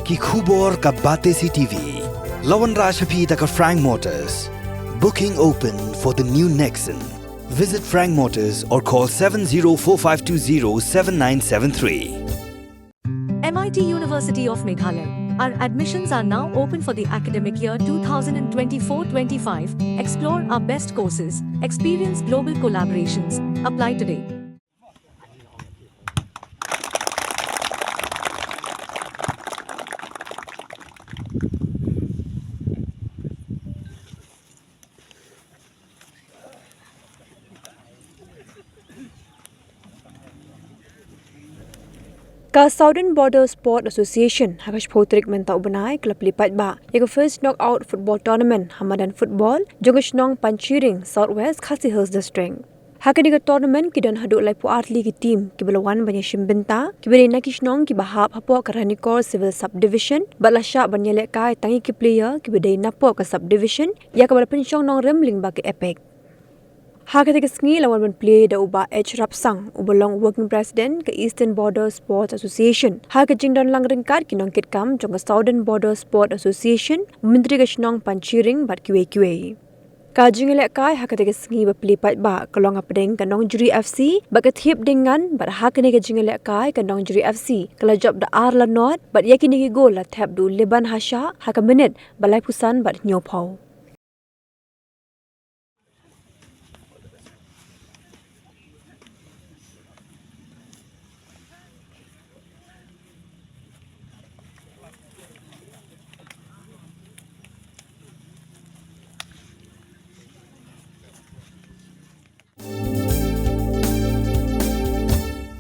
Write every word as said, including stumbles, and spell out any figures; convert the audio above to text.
Ki khubor ka Batesi T V. La wanrah sha phi da ka Frank Motors. Booking open for the new Nexon. Visit Frank Motors or call seven zero four five two zero seven nine seven three. M I T University of Meghalaya. Our admissions are now open for the academic year twenty twenty-four twenty-five. Explore our best courses, experience global collaborations. Apply today. Ka Southern Border Sport Association ha ka shiphew tarik mynta u bnai ka la plie paidbah ïa ka first knockout football tournament ha madan football jong ka shnong Panchering, South West Khasi Hills District. Ha kane ka tournament ki don haduh laiphew ar tylli ki team kiba la wan ban ïashim bynta, kiba dei na ki shnong kiba hap hapoh ka Ranikor Civil Subdivision, bad la shah ban ïalehkai tang ïa ki player kiba dei napoh ka subdivision, ïa kaba la pynshong nongrim lyngba ka EPIC. Ha kata ka sngi la wan ban plie da u Bah H Rapsang, uba long Working President ka Eastern Border Sports Association. Ha ka jingdon lang ryngkat ki nongkitkam jong ka Southern Border Sport Association, u Myntri ka shnong Panchering bad kiwei kiwei. Ka jingïalehkai ha kata ka sngi ba plie paidbah ka long hapdeng ka Nongjri F C bad ka Thiepdiengngan, bad ha kane ka jingïalehkai ka Nongjri F C ka la jop da ar la nod, bad ïa kine ki gol la thep da u Liban Hashah ha ka minit ba laiphew san bad hynñiewphew.